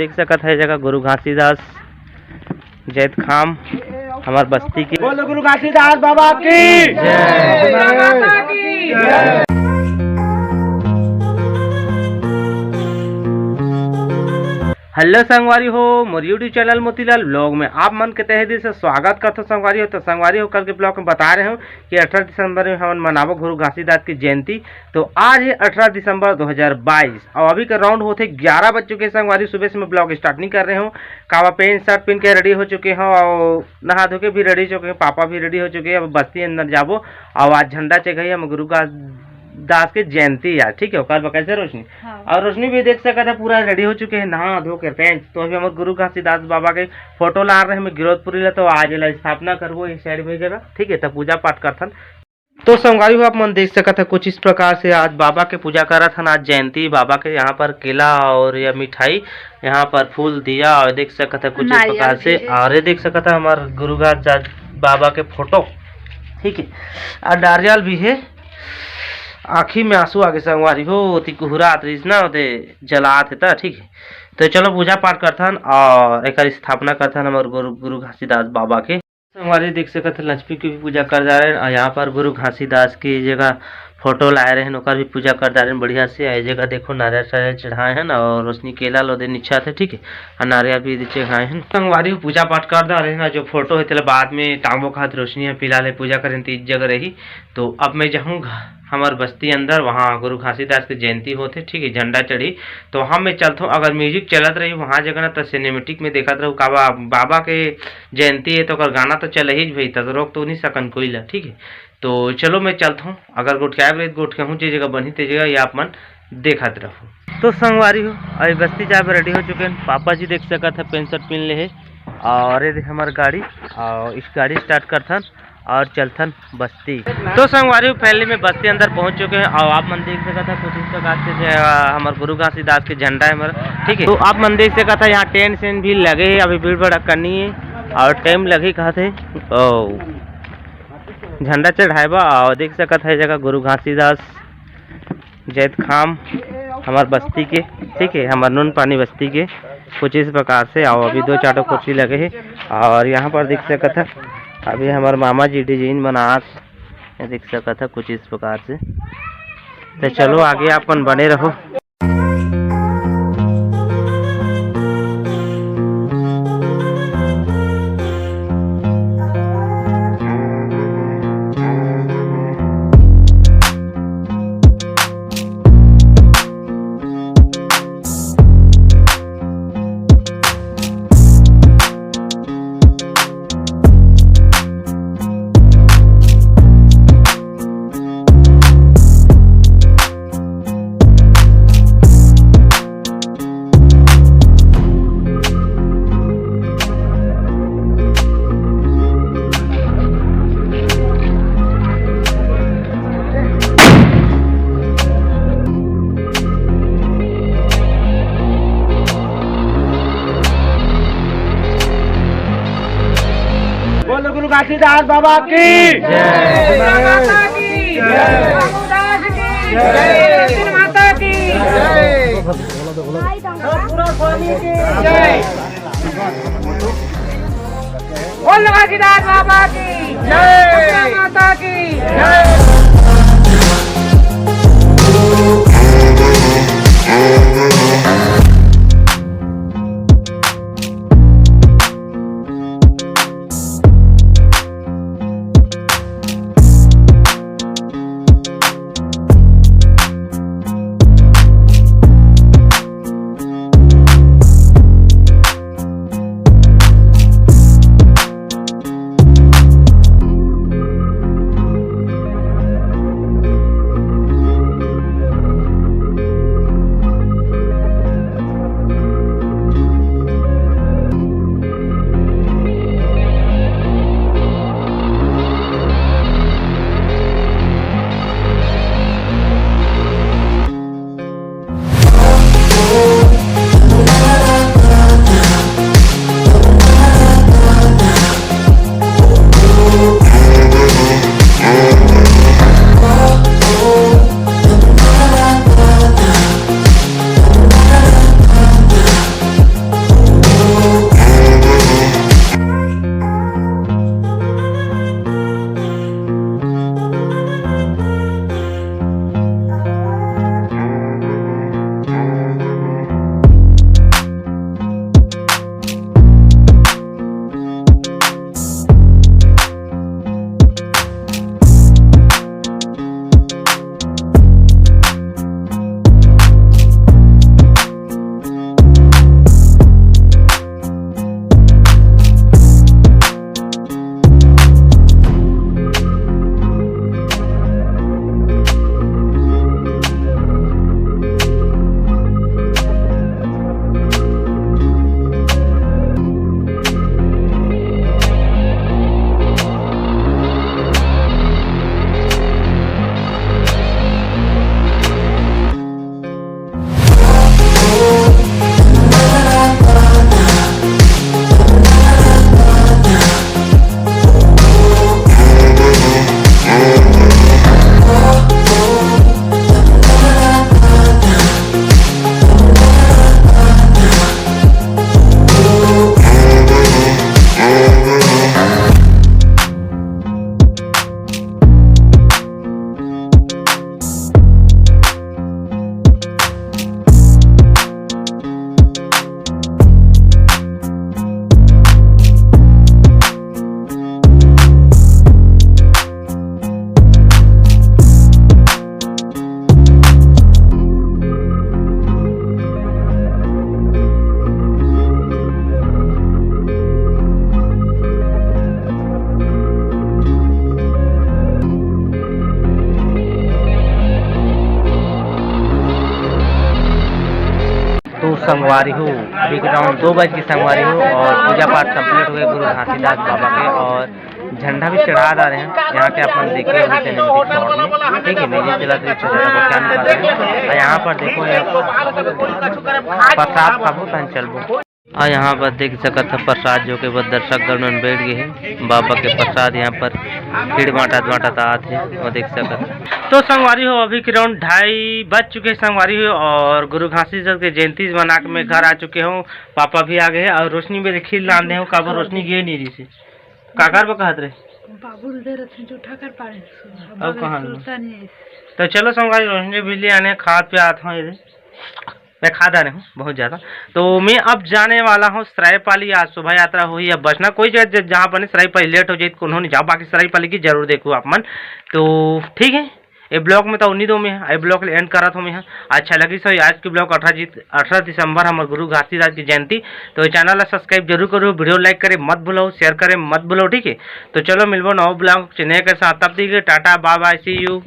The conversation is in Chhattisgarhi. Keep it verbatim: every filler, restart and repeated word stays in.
देख सकत है जगह गुरु घासीदास जैतखाम हमर बस्ती के। बोलो गुरु घासीदास बाबा की। हेलो संगवारी हो, मोर YouTube चैनल मोतीलाल ब्लॉग में आप मन के तहे दिल से स्वागत करथों संगवारी हो। तो संगवारी हो, कल के ब्लॉग में बता रहे हूँ कि अठारह दिसंबर में हमन मनाबो गुरु घासीदास की जयंती। तो आज है अठारह दिसंबर दो हज़ार बाईस और अभी का राउंड होते ग्यारह बज चुके हैं संगवारी। सुबह से मैं ब्लॉग स्टार्ट नहीं कर रहे हूँ। कावा पैंट शर्ट पहन के रेडी हो चुके हूँ और नहा धो के भी रेडी हो चुके हैं, पापा भी रेडी हो चुके हैं। अब बस्ती अंदर जाबो और आज झंडा चढ़ाई हम गुरु घा- दास के जयंती यार, ठीक है। ओकर बाद कैसे रोशनी हाँ। और रोशनी भी देख सकत है पूरा रेडी हो चुके हैं, नहा धो के पैंट। तो अभी हमर गुरु घासीदास बाबा के फोटो ला रहे हैं गिरौदपुरी ला, तो आज एला स्थापना करबो इस साइड में जगह, ठीक है। तब पूजा पाठ करथन। तो संगवारी हो, आप मन देख सकत है कुछ इस प्रकार से आज बाबा के पूजा करत हन। आज जयंती बाबा के, यहाँ पर केला और यह मिठाई, यहाँ पर फूल दिया और देख सकत है कुछ इस नारियल प्रकार से भी है। और ये देख सकत है हमार गुरु घासीदास बाबा के फोटो, ठीक है, और नारियल भी है। आँखी में आंसू आगे संगवारी हो, ओती कुहरात रहिस ना, ओते जलात हे त, ठीक है। तो चलो पूजा पाठ करथन और एकर स्थापना करथन हमर गुरु, गुरु घासीदास बाबा के। संगवारी देख सकत है लक्ष्मी की भी पूजा कर जा रहे हैं और यहाँ पर गुरु घासीदास की जगह फोटो लाए रहे हैं, ओकर भी पूजा कर जा रहे हैं बढ़िया से। ये जगह देखो नारियल सारियल चढ़ाए हैं और रोशनी केला लो दे निच्छा थे, ठीक है, और नारियल भी दे चढ़ाए हैं। संगवारी हो पूजा पाठ कर जा रहे हैं ना, जो फोटो है तेला बाद में टांगबो खात रोशनी है, फिलहाल ये पूजा करें तो इस जगह रही। तो अब मैं जाहूँ घ-, हमर बस्ती अंदर, वहाँ गुरु घासीदास के जयंती होथे, ठीक है, झंडा चढ़ी। तो वहाँ मैं चलथों, अगर म्यूजिक चलत रही वहाँ जगह ना, तो सिनेमेटिक में देखत रहू का बा-, बाबा के जयंती है, तो ओकर गाना तो चलही भाई, त रोक तो नहीं सकन कोई ला, ठीक है। तो चलो मैं चलथों, अगर गोठियाब रही गोठियाहूँ, जे जगह बनही ते जगह, ये आप मन देखत रहू। तो संगवारी हो, अभी बस्ती जाए बर रेडी हो चुके हैं। पापा जी देख सकत है पैंट शर्ट पहन ले है और ये दे हमर गाड़ी और इस गाड़ी स्टार्ट करथन और चलथन बस्ती। तो संगवारी हो, पहले में बस्ती अंदर पहुंच चुके हैं और आप मन देख सकत है कुछ इस प्रकार से जो है, हमर गुरु घासीदास के झंडा है हमारा, ठीक है। तो आप मन देख सकत है यहाँ टेंट सेंट भी लगे है, अभी भीड़ भड़क्का नहीं है और टाइम लगे कहत है। ओ, झंडा चढ़ाए बा और देख सकत है जगह गुरु घासीदास जैतखाम हमर बस्ती के, ठीक है, हमर नून पानी बस्ती के कुछ इस प्रकार से। आओ, अभी दो चार ठो कुर्सी लगे है और यहाँ पर देख सकत है अभी हमर मामा जी डिजाइन बनात, ये देख सकत है कुछ इस प्रकार से। तो चलो आगे आप मन बने रहो। बोलो गुरु घासीदास बाबा की जय। माता की जय। प्रभुदास की जय। जय। माता की जय। पूरा स्वामी की जय। बोल घासीदास बाबा की जय। माता की जय। संगवारी हो, अभी के round दो बज के संगवारी हो, और पूजा पाठ complete हो गए गुरु घासीदास बाबा के, और झंडा भी चढ़ा डाले हैं यहाँ के, अपन देखे अभी से नहीं short में, ठीक है। म्यूजिक चला तो छोटा सा क्या निकाल रहे हैं। और यहाँ पर देखो, यहाँ प्रसाद खाबो तहन चलबो। और यहाँ पर देख सकत ह प्रसाद जो के बाद दर्शक गण मन बैठ गए हैं, बाबा के प्रसाद यहाँ पर भीड़ बांटत बांटत आत है, वो देख सकत ह। तो संगवारी हो, अभी के round ढाई बज चुके हैं संगवारी हो, और गुरु घासीदास के जयंती मना के मैं घर आ चुके हूँ। पापा भी आ गए हैं और रोशनी मेरे खीर लान दे हूँ, काबर रोशनी गे नहीं रही से। काकर बा कहत रहे? बाबू ल दे रथे जूठा कर पाड़े। अब कहाँ ले? तो चलो संगवारी, रोशनी भी ले आने, खात पे आत हूँ इधर। मैं खा डाले हूँ बहुत ज़्यादा। तो मैं अब जाने वाला हूँ सरायपाली, आज शोभा यात्रा हुई है बसना, कोई जगह ज-, जहाँ पर नहीं सरायपाली लेट हो जाए तो उन्होंने जाओ, बाकी सरायपाली की जरूर देखो आप मन। तो ठीक है, ये ब्लॉग में तो उन्हीं दो में है, ये ब्लॉग एंड करत हूँ मैं। अच्छा लगी सो आज की ब्लॉग अठारह जी अठारह दिसंबर हमारे गुरु घासीदास की जयंती। तो ये चैनल ला सब्सक्राइब जरूर करो, वीडियो लाइक करे मत भूलो, शेयर करे मत भूलो, ठीक है। तो चलो मिलबो नवा ब्लॉग चैनल के साथ, तब तक के tata bye bye, C you.